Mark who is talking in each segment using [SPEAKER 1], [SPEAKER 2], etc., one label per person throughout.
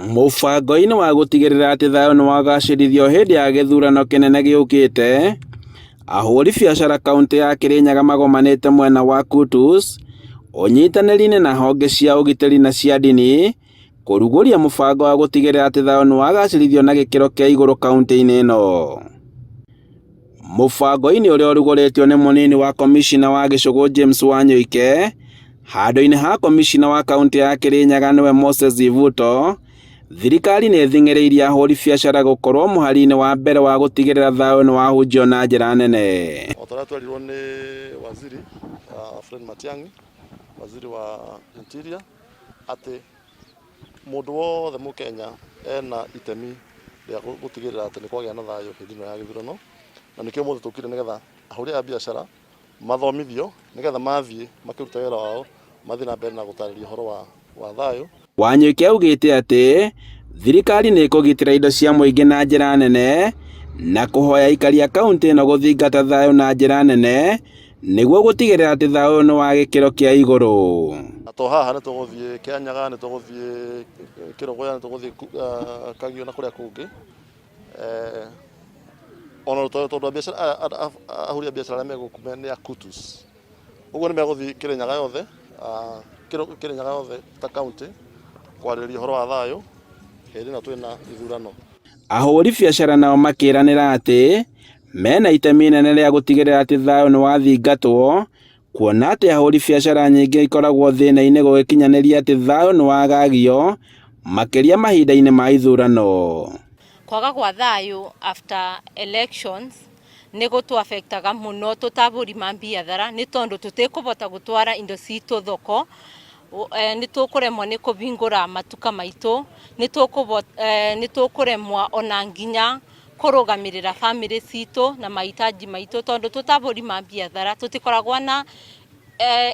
[SPEAKER 1] Mũbango-inĩ wa gũtigĩrĩra atĩ thayũ nĩ wagacĩrithio hĩndĩ ya gĩthurano kĩnene gĩũkĩte, ahũri biacara kauntĩ ya Kĩrĩnyaga magomanĩte mwena wa Kutus, ũnyitanĩri-inĩ na honge cia ũgitĩri na cia ndini, kũrugũria mũbango wa gũtigĩrĩra atĩ thayũ nĩ wagacĩrithio na gĩkĩro kĩa igũrũ kauntĩ-inĩ ĩno. Mũbango-inĩ ũrĩa ũrugũrĩtio nĩ mũnini wa komicina wa Gĩcũgũ James Wanyoike, handũ-inĩ ha komicina wa kauntĩ ya Kĩrĩnyaga nĩwe Moses Ivuto, thirikari nĩ ĩthing'ĩrĩirie ahũri biacara gũkorwo mũhari-inĩ wa mbere wa gũtigĩrĩra thayũ nĩ wahunjio na njĩra nene.
[SPEAKER 2] O ta ũrĩa twerirwo nĩ waziri Fred Matiang'i, waziri wa Interior, atĩ Mũndũ wothe mũkenya ena itemi rĩa gũtigĩrĩra atĩ nĩ kwagĩa na thayũ hĩndĩ ĩno ya gĩthurano, na nĩkĩo ũmũthĩ tũkire nĩgetha ahũri a biacara mathomithio nĩgetha mathiĩ makĩruta wĩra wao mathiĩ na mbere na gũtarĩria ũhoro wa thayũ.
[SPEAKER 1] Wanyoike augĩte atĩ thirikari nĩ ĩkũgitĩra indo cia mũingĩ na njĩra nene na kũhoya aikari a kauntĩ ĩno gũthingata thayũ na njĩra nene nĩguo gũtigĩrĩra atĩ thayũ ũyũ nĩ wa gĩkĩro kĩa igũrũ.
[SPEAKER 2] Na to haha nĩ tũgũthiĩ Kĩanyaga, nĩ tũgũthiĩ Kĩrũgũya, nĩ tũgũthiĩ Kagio na kũrĩa kũngĩ. Ona tondũ ahũri a biacara arĩa me gũkũ nĩ a Kutus. Ũguo nĩ megũthiĩ Kĩrĩnyaga yothe, Kĩrĩnyaga yothe ta county kwarĩrĩria ũhoro wa thayũ hĩndĩ ĩno twĩna ithurano.
[SPEAKER 1] Ahũri biacara nao makĩranĩra atĩ mena itemi inene rĩa gũtigĩrĩra atĩ thayũ nĩ wathingatwo, kuona atĩ ahũri biacara nyingĩ ikoragwo thĩna-inĩ gũgĩkinyanĩria atĩ thayũ nĩ wagagio, makĩria mahinda-inĩ ma ithurano.
[SPEAKER 3] Kwaga gwa thayũ after elections nĩ gũtũ affectaga mũno twĩ ta ahũri ma biathara nĩ tondũ tũtikũbota gũtwara indo citũ thoko, nĩ tũkũremwo nĩ kũbingũra matuka maitũ, nĩ tũkũremwo ona nginya kũrũgamĩrĩra bamĩrĩ citũ na mahitaji maitũ tondũ twĩ ta ahũri ma biathara tũtikoragwo na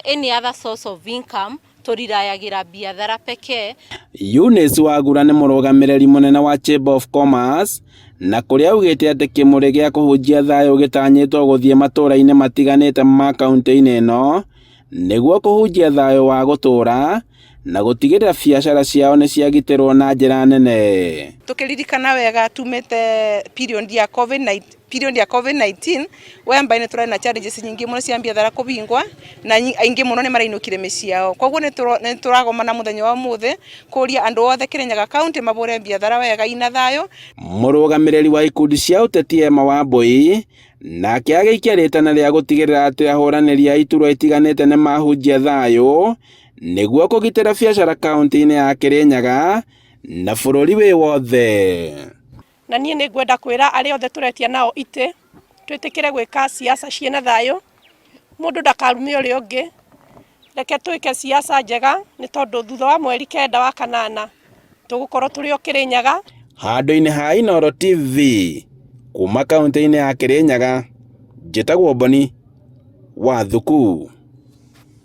[SPEAKER 3] any other source of income, tũrirayagĩra biathara pekee.
[SPEAKER 1] Eunice Wagura nĩ mũrũgamĩrĩri mũnene wa Chamber of Commerce na kũrĩa augĩte atĩ kĩmũrĩ gĩa kũhunjia thayũ gĩtanyĩtwo gũthiĩ matũra-inĩ matiganĩte ma kauntĩ-inĩ ĩno nĩguo kũhunjia thayũ wa gũtũra na gũtigĩrĩra biacara ciao nĩ ciagitĩrwo na njĩra nene.
[SPEAKER 4] Tũkĩririkana wega tumĩte period ya COVID-19 period ya COVID-19 whereby nĩ tũrarĩ na challenges nyingĩ mũno cia biathara kũbingwa na aingĩ mũno nĩ marainũkire mĩciĩ yao. Koguo nĩ tũragomana mũthenya wa ũmũthĩ kũria andũ othe Kĩrĩnyaga county mabũre biathara wega ina thayũ.
[SPEAKER 1] Mũrũgamĩrĩri wa ikundi cia ũteti Emma Wambui nake agĩikia rĩtana rĩa gũtigĩrĩra atĩ ahũranĩri a iturwa itiganĩte nĩ mahunjia thayũ nĩguo kũgitĩra biacara kaunti-inĩ ya Kĩrĩnyaga na bũrũri wĩ wothe.
[SPEAKER 5] Na niĩ nĩ ngwenda kwĩra arĩa othe tũretia nao itĩ, twĩtĩkĩre gwĩka siasa ciĩna thayũ, mũndũ ndakarume ũrĩa ũngĩ, reke twĩke siasa njega nĩ tondũ thutha wa mweri kenda wa kanana tũgũkorwo tũrĩ o Kĩrĩnyaga.
[SPEAKER 1] Handũ-inĩ ha Inooro TV, kuma kaunti-inĩ ya Kĩrĩnyaga, njĩtagwo Boni wa Thuku.